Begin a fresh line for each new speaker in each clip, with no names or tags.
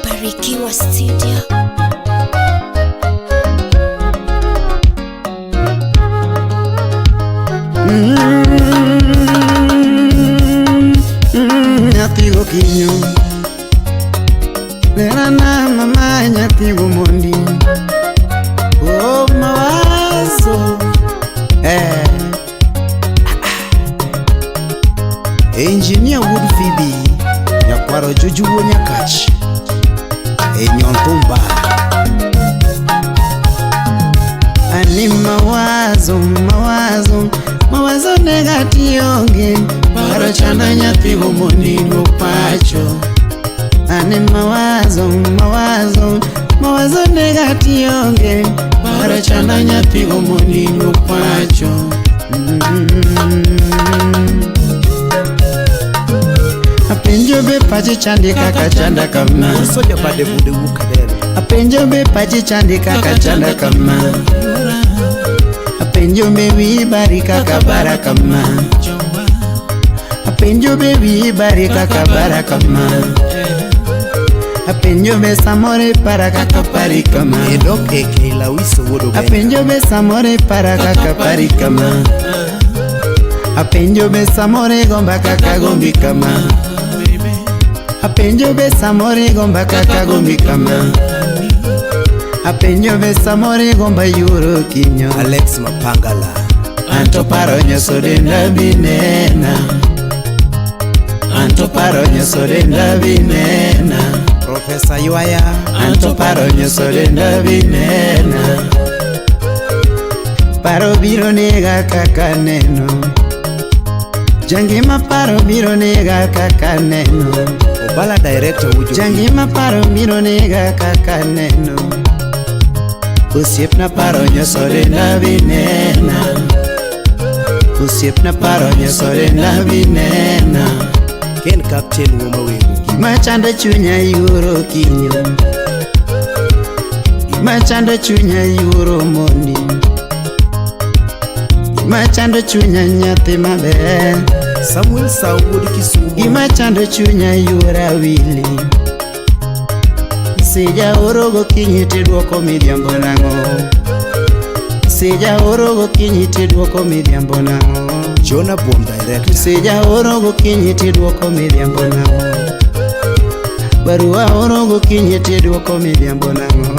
Barikiwa Studio.
Nyathi gokinyo lerana mama nyathi gomondi oh mawazo eh. Engineer Wood Phoebe nyakwaro Juju wuo Nyakach e Nyonthumba ani mawazo mawazo mawazo nega tionge paro chanda nyathi gomondi duok pacho ani mawazo mawazo mawazo nega tionge paro chanda nyathi gomondi duok pacho Apenjo be pachi chandi kaka chanda kama
Soja bade bude wuok adel.
Apenjo be pachi chandi kaka chanda kama Apenjo be wi bari kaka bara kama Apenjo be wi bari kaka bara kama Apenjo be samore para kaka pari kama
Edok e Keila Wiso wuod Ogenga.
Apenjo be samore para kaka pari kama Apenjo be samore gomba kaka gombi kama Apenjo be samore gomba kaka gombi kama Apenjo be samore gomba yuro kinyo
Alex Mapangala.
Anto paro nyoso denda binena Anto paro nyoso denda binena
Profesa Ywaya.
Anto paro nyoso denda binena Paro biro nega kaka neno Jangima paro biro nega kaka neno
Obala director wuod Jogi.
Jangima paro biro nega kaka neno Osiepna paro nyoso denda binena Osiepna paro nyoso denda binena
Ken Captain wuo Mawego.
Gima chando chunya yuoro kinyo Gima chando chunya yuoro mondi Gima chando chunya nyathi maber
Samuel Sau wuod Kisumo.
Gima chando chunya yuora wili Sijaoro gokinyi tiduoko midhiambo nang'o Sijaoro gokinyi tiduoko midhiambo nang'o
Jonah Bom director.
Sijaoro gokinyi tiduoko midhiambo nang'o Barua oro gokinyi tiduoko midhiambo nang'o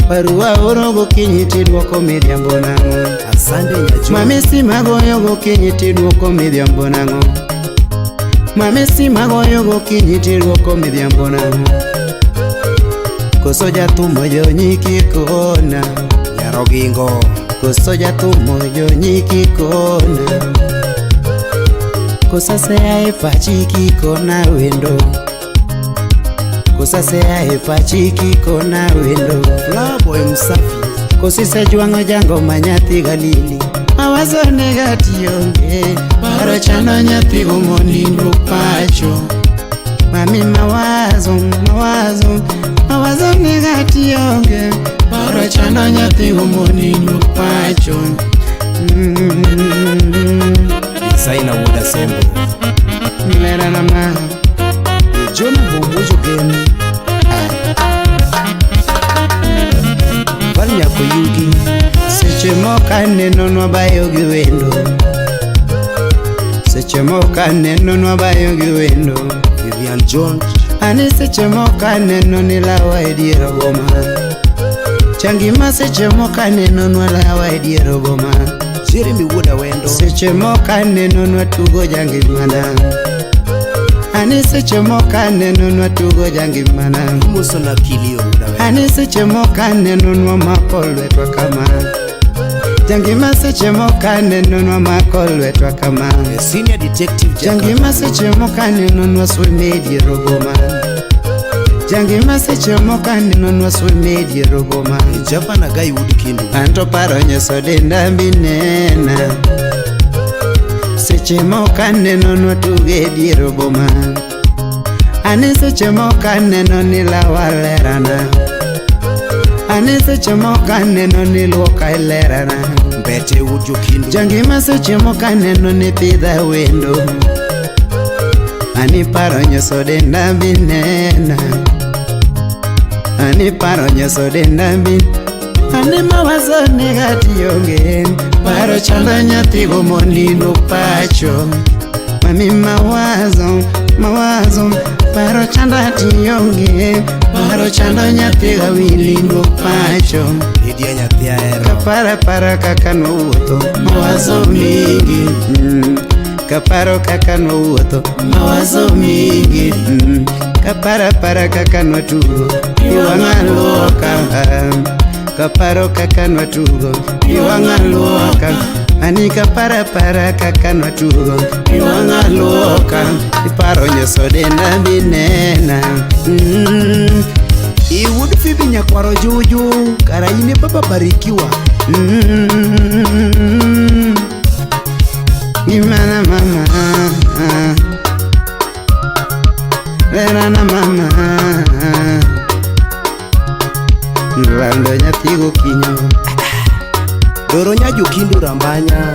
Barua oro gokinyi tiduoko midhiambo nang'o
Asande Nyajo.
Mami sima goyo gokinyi tiduoko midhiambo nang'o Mami sima goyo gokinyi tiduoko midhiambo nang'o Koso jathumo jonyi kikona
Nyarogingo.
Koso jathumo jonyi kikona Koso asea e pachi kikona wendo Koso asea e pachi kikona wendo
Flower Boy Msafi.
Koso isejwang'o jangoma nyathi galili Mawazo nega tionge Paro chando nyathi gomondi duok pacho Mami mawazo mawazo mawazo nega tionge Paro chando nyathi gomondi duok pacho
Designer wuod Asembo.
Lera na ma
Jonah Bom wuod Jogen. Val Nyako Yugi.
Seche moko aneno nwabayo gi wendo Seche moko aneno nwabayo gi wendo
Vivian John.
Ani seche moko aneno ni lawa e dier boma Changima seche moko aneno nwalawa e dier boma
Jeremy wuod Awendo.
Seche moko aneno nwatugo jangimana Ani seche moko aneno nwatugo jangimana
Imoso na Kilio wuod Awendo.
Ani seche moko aneno nwamako lwetwa kama Jangima seche moko aneno nwamako lwetwa kama
The Senior Detective Jack.
Jangima seche moko aneno nwasweme e dier boma Jangima seche moko aneno nwasweme e dier boma
Javana Guy wuod Kindu.
Anto paro nyoso denda binena Seche moko aneno nwatugo e dier boma Ani seche moko aneno ni lawa lerana Ani seche moko aneno ni luoka ilerana
Mbete wuod Jokindu.
Jangima seche moko aneno ni pidha wendo Ani paro nyoso denda binena. Ani paro nyoso denda bin. Ani mawazo nega tionge. Paro chando nyathi go monino pacho. Mami mawazo, mawazo. Paro chando tionge. Paro chando nyathi ga wilino pacho.
Lydia nyathi ahero.
Kapara para kaka nowuotho mawazo mingi Kaparo kaka nowuotho mawazo mingi Kapara para kaka nwatugo iwang'a luoka. Kaparo kaka nwatugo iwang'a luoka. Ani kapara para kaka nwatugo iwang'a luoka. Iparo nyoso denda binena
Iwuod Phoebe nyakwaro Juju, kara in e baba barikiwa.
Ngimana mama, lerana mama, lando nyathi gokinyo.
Doro nyajokindu rambanya.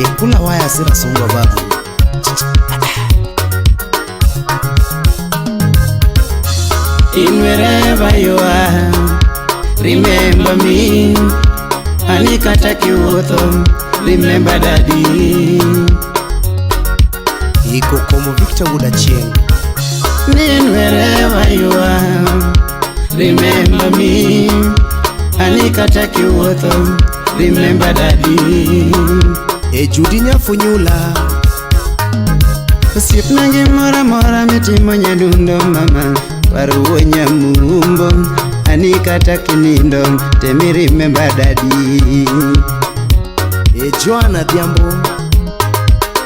Ikula waya sira sungwa babu.
In wherever you are, remember me. Ani kata kiwuotho, remember daddy.
Iko komo Victor wuod Achieng.
In wherever you are, remember me. Ani kata kiwuotho, remember daddy.
E Judy nyafunyula.
Osiepna gimoro amora mitimo nyadundo mama, par wuo nyamumbo. Ani kata kinindo, temi remember daddy.
E Joan Adhiambo.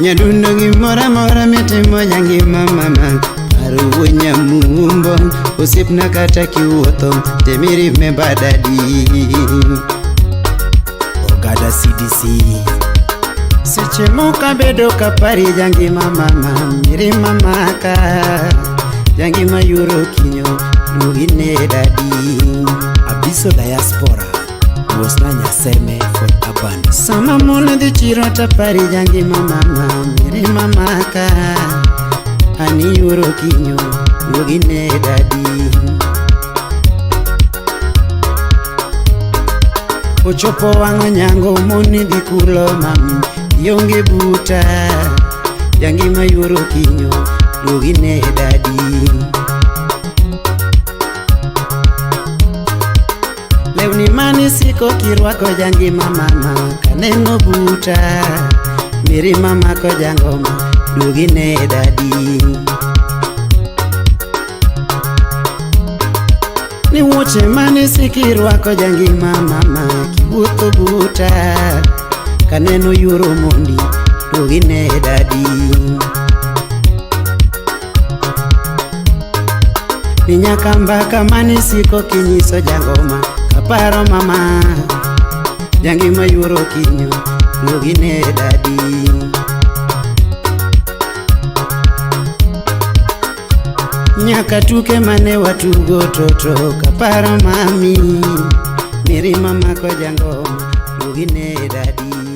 Nyadundo gimoro amora mitimo nyangima mama, par wuo nyamumbo. Osiepna kata kiwuotho, temi remember daddy.
Ogada CDC.
Seche moko abedo kapari jangima mama, mirima maka. Jangima yuro kinyo, duogine daddy.
Abiso Diaspora. Mosna Nyaseme for Urban.
Sama mon dhi chiro tapari jangima mama, mirima maka. Ani yuro kinyo, duogine daddy. Ochopo wang'o nyango mon dhi kulo mami, ionge buta. Jangima yuro kinyo, duogine daddy. Lewni mane siko kirwako jangima mama, kaneno buta. Mirima mako jangoma, duogine daddy. Ni wuoche mane sikirwako jangima mama, kiwuotho buta. Kaneno yuro mondi, duogine daddy. Ni nyaka mbaka mane siko kinyiso jangoma, kaparo mama. Jangima yuro kinyo, duogine daddy. Nyaka tuke mane watugo toto, kaparo mami. Mirima mako jangoma, duogine daddy.